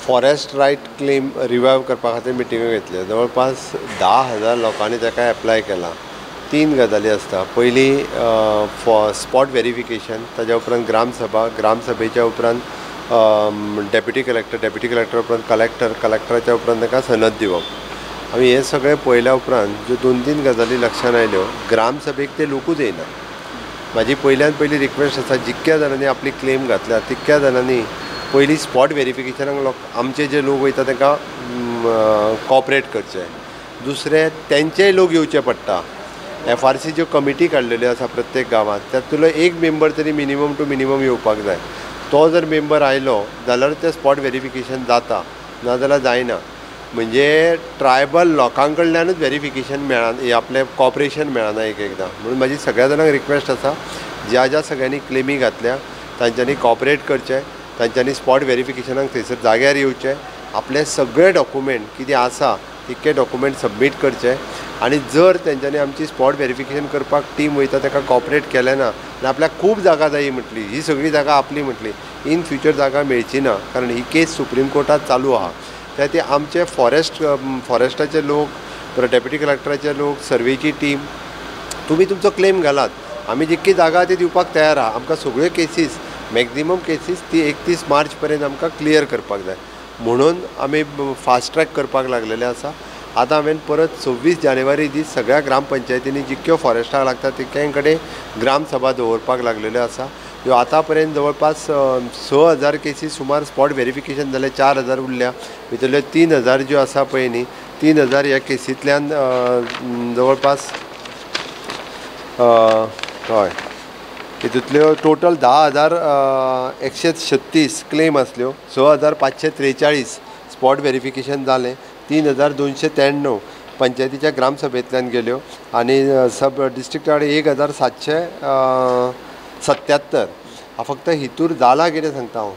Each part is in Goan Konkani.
फॉरेस्ट रायट क्लेम रिवायव करपा खातीर मिटिंग्यो घेतल्यो. जवळपास 10,000 लोकांनी ताका एप्लाय केला. 3 गजाली आसता. पयली स्पॉट वेरिफिकेशन, ताज्या उपरांत ग्रामसभा, ग्रामसभेच्या उपरांत डेप्युटी कलेक्टर, डेप्युटी कलेक्टर उपरांत कलेक्टर, कलेक्टराच्या उपरांत ताका सनद दिवप. आमी हें सगळें पळयल्या उपरांत ज्यो 2-3 गजाली लक्षांत आयल्यो, ग्रामसभेक ते लोकूच येयना. म्हाजी पयल्यान पयली रिक्वेस्ट आसा, जितक्या जाणांनी आपली क्लेम घातल्या तितक्या जाणांनी पयली स्पॉट वेरिफिकेशनाक लोक आमचे जे लोक वयता तांकां कॉपरेट करचें. दुसरें, तेंचेय लोक येवचे पडटा. एफ आर सी ज्यो कमिटी काडलेल्यो आसा प्रत्येक गांवांत, तातूंतलो एक मेंबर तरी मिनिमम टू मिनिमम येवपाक जाय. तो जर मेंबर आयलो जाल्यार तें स्पॉट वेरिफिकेशन जाता, नाजाल्यार जायना. म्हणजे ट्रायबल लोकां कडल्यानूच वेरिफिकेशन मेळना, आपलें कॉपरेशन मेळना एक एकदां. म्हणून म्हाजी सगळ्या जाणांक रिक्वेस्ट आसा, ज्या ज्या सगळ्यांनी क्लेमी घातल्या तांच्यांनी कॉपरेट करचें, तांच्यांनी स्पॉट वेरिफिकेशनाक थंयसर जाग्यार येवचें, आपले सगळे डॉक्युमेंट कितें आसा तितके डॉक्युमेंट सबमीट करचे. आनी जर तेंच्यांनी आमची स्पॉट वेरिफिकेशन करपाक टीम वयता ताका कॉपरेट केलें ना आनी आपल्याक खूब जागा जायी म्हटली, ही सगळी जागा आपली म्हटली, इन फ्युचर जागा मेळची ना, कारण ही केस सुप्रीम कोर्टात चालू आहा. त्या खातीर आमचे फॉरेस्टाचे लोक, परत डेप्युटी कलेक्टराचे लोक, सर्वेची टीम, तुमी तुमचो क्लेम घालात, आमी जितकी जागा ती दिवपाक तयार आहा. आमकां सगळ्यो केसीस, मॅक्झिमम केसीस ती 31 मार्च पर्यंत आमकां क्लियर करपाक जाय, म्हणून आमी फास्ट ट्रॅक करपाक लागलेले आसा. आतां हांवें परत 26 जानेवारी दीस सगळ्या ग्रामपंचायतींनी जितक्यो फॉरेस्टाक लागता तितक्यां कडेन ग्रामसभा दवरपाक लागलेल्यो आसा. ह्यो आतां पर्यंत जवळपास 6,000 केसी सुमार स्पॉट वेरिफिकेशन जालें, 4,000 उरल्या. भितरल्यो 3,000 ज्यो आसा पळय न्ही, 3,000 ह्या केसींतल्यान जवळपास हय हितूंतल्यो टोटल 10,136 क्लेम आसल्यो, 6,543 स्पॉट वेरिफिकेशन जालें, 3,293 पंचायतीच्या ग्रामसभेंतल्यान गेल्यो आनी सब डिस्ट्रिक्टा कडेन 1,777. फक्त हितूर जालां कितें सांगता हांव,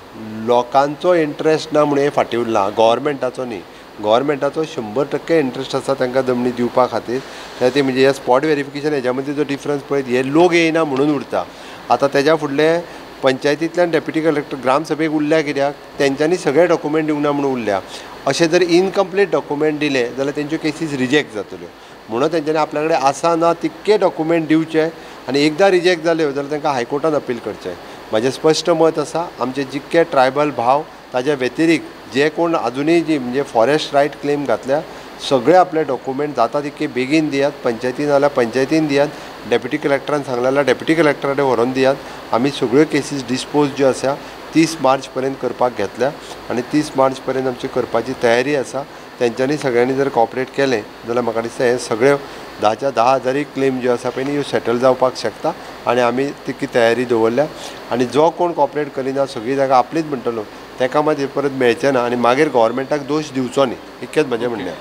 लोकांचो इंट्रस्ट ना म्हणून हें फाटीं उरलां, गोवोरमेंटाचो न्ही. गोवोरमेंटाचो 100% इंट्रस्ट आसा तांकां जमनी दिवपा खातीर. त्या खातीर म्हणजे हे स्पॉट वेरिफिकेशन हेज्या मदीं जो डिफरन्स पळयत, हे लोक येयना म्हणून उरता. आतां तेज्या फुडले पंचायतींतल्यान डेप्युटी कलेक्टर ग्रामसभेक उरल्या कित्याक, तेंच्यांनी सगळे डॉक्युमेंट दिवंक ना म्हणून उरल्या. अशें जर इनकम्प्लीट डॉक्युमेंट दिले जाल्यार तेंच्यो केसीस रिजेक्ट जातल्यो. म्हणून तेंच्यांनी आपल्या कडेन आसा ना तितके डॉक्युमेंट दिवचे आनी एकदां रिजेक्ट जाल्यो जाल्यार तांकां हायकोर्टान अपील करचें. म्हाजें स्पश्ट मत आसा, आमचे जितके ट्रायबल भाव ताज्या व्यतिरिक्त जे कोण आजुनूय जी म्हणजे फॉरेस्ट रायट क्लेम घातल्या, सगळे आपले डॉक्युमेंट जाता तितके बेगीन दियात. पंचायतीन जाल्यार पंचायतीन दियात, डेप्युटी कलेक्टरान सांगलें जाल्यार डेप्युटी कलेक्टरा कडेन व्हरोन दियात. आमी सगळ्यो केसीस डिस्पोज ज्यो आसा 30 मार्च पर्यंत करपाक घेतल्या आनी 30 मार्च पर्यंत आमची करपाची तयारी आसा. तेंच्यांनी सगळ्यांनी जर कॉपरेट केलें जाल्यार म्हाका दिसता हें सगळें 10च्या 10,000 क्लेम ज्यो आसा पळय न्ही, ह्यो सेटल जावपाक शकता आनी आमी तितकी तयारी दवरल्या. आनी जो कोण कॉपरेट करिना, सगळी जागा आपलीच म्हणटलो, ताका मात परत मेळचें ना आनी मागीर गोवोरमेंटाक दोश दिवचो न्ही, इतकेंच म्हजें म्हणणें.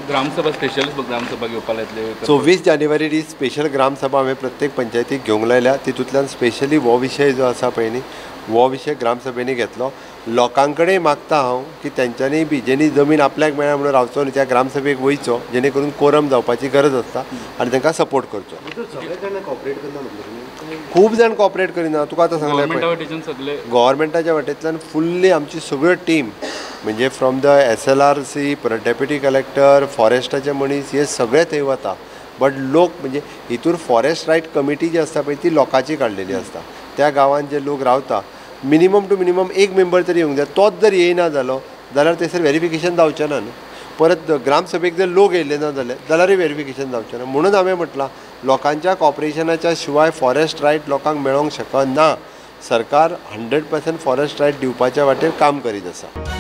ग्रामसभा, स्पेशल ग्रामसभा घेवपाक येतले? 26 जानेवारी दीस स्पेशल ग्रामसभा हांवें प्रत्येक पंचायतीक घेवंक लायल्या. तितूंतल्यान स्पेशली हो विशय जो आसा पळय न्ही, हो विशय ग्रामसभेनी घेतलो. लोकां कडेन मागता हांव की तेंच्यांनी बी जेणी जमीन आपल्याक मेळ्ळ्या म्हणून रावचो न्ही, त्या ग्रामसभेक वयचो, जेणे करून कोरम जावपाची गरज आसता आनी तांकां सपोर्ट करचो. खूब जाण कॉपरेट करिना, तुका आतां सांगलें पळय, गोवोरमेंटाच्या वाटेंतल्यान फुल्ली आमची सगळ्यो टीम, म्हणजे फ्रॉम the SLRC, परत डेप्युटी कलेक्टर, फॉरेस्टाचे मनीस, हे सगळे थंय वता. बट लोक म्हणजे हितूर फॉरेस्ट रायट कमिटी जी आसता पळय ती लोकांची काडलेली आसता. त्या गांवांत जे लोक रावता मिनिमम टू मिनिमम एक मेंबर तरी येवंक जाय. तोच जर येयना जालो जाल्यार थंयसर वेरिफिकेशन जावचें ना न्हू. परत ग्रामसभेक जर लोक येयले ना जाल्यारूय वेरिफिकेशन जावचें ना. म्हणून हांवें म्हटलां, लोकांच्या कॉपरेशनाच्या शिवाय फॉरेस्ट रायट लोकांक मेळोंक शकना. सरकार 100% फॉरेस्ट रायट दिवपाच्या वाटेर काम करीत आसा.